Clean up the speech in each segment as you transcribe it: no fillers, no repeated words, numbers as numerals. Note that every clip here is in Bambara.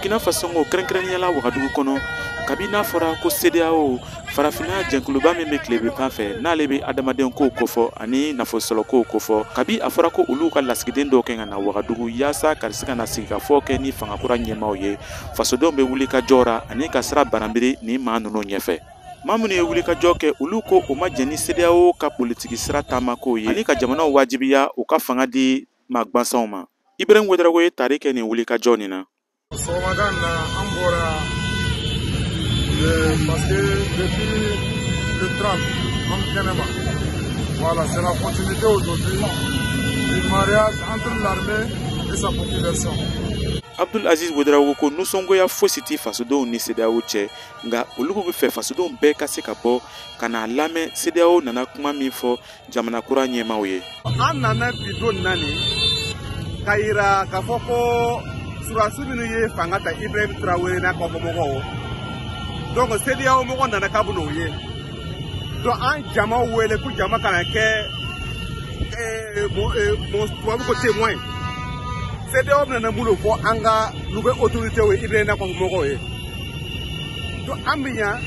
Burkina Faso kɛrɛnkɛrɛnnenya la Wagadugu kɔnɔ, kabi n'a fɔra ko CEDEAO, farafinna jɛnkuluba min bɛ tilebinfan fɛ, n'ale bɛ adamaden kow kofɔ ani nafolosɔrɔ kofɔ, kabi a fɔra ko olu ka lasigiden dɔw kɛ ka na Wagadugu yaasa ka se ka na sigikafɔ kɛ ni fangakura ɲɛmaaw ye, fasodenw bɛ wuli ka jɔ ra ani ka sira bananbiri ni maa ninnu ɲɛfɛ. Maa minnu ye wulikajɔ kɛ, olu ko u ma jɛn ni CEDEAO ka politiki sira taamakow ye ani ka jamanaw wajibiya u ka fanga di maa gansanw ma. Ibrahim Ouedraogo ye tari kɛ nin wulikajɔ nin na. Sɔgɔmada in na, an bɔra parce que depuis le 30, an kɛnɛ ma. Voilà, c'est la continuité aujourd'hui du mariage entre l'armée et sa population. Abdul Aziz Ouedraogo ko nisɔngoya fosi tɛ fasodenw ni CEDEAO cɛ, nka olu bɛ fɛ fasodenw bɛɛ ka se ka bɔ ka n'a lamɛn CEDEAO nana kuma min fɔ jamana kura ɲɛmaaw ye. An nana bi don nin na nin ka yira k'a fɔ ko surasi minnu ye fanga ta, Ibrahim Traoré n'a kɔfɛmɔgɔw, donc CEDEAO mɔgɔ nana k'a bɛn'o ye. Donc an jama wele ko jama kana kɛ tubabu ko témoin. CEDEAO bɛna mun de fɔ an ka nouvelle autorité ye, Ibrahim n'a kɔfɛmɔgɔw ye? Donc an bɛ yan,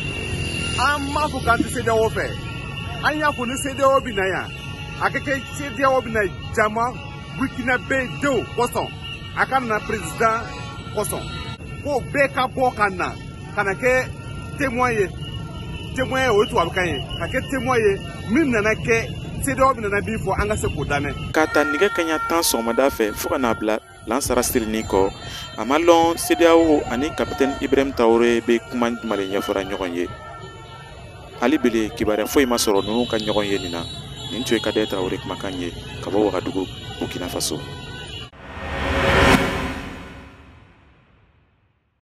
an m'a fɔ k'an tɛ CEDEAO fɛ. An y'a fɔ ni CEDEAO bɛ na yan, a ka kɛ CEDEAO bɛ na jama Burkinabé denw kosɔn, a ka na président kosɔn, ko bɛɛ ka bɔ ka na ka na kɛ témoin ye. Témoin ye, o ye tubabukan ye, ka kɛ témoin ye min nana kɛ CEDEAO bɛ nana min fɔ, an ka se k'o lamɛn. K'a ta nɛgɛ kaɲa 10 sɔgɔmada fɛ fo ka n'a bila lansara sirinin kɔ, a ma lɔn CEDEAO ani capitaine Ibrahim Traoré bɛ kuma jumɛn de ɲɛfɔra ɲɔgɔn ye. Hali bele kibaruya foyi ma sɔrɔ ninnu ka ɲɔgɔn ye nin na. Nin tun ye Kadɛ Traoré kumakan ye ka bɔ Wagadugu, Burkina Faso.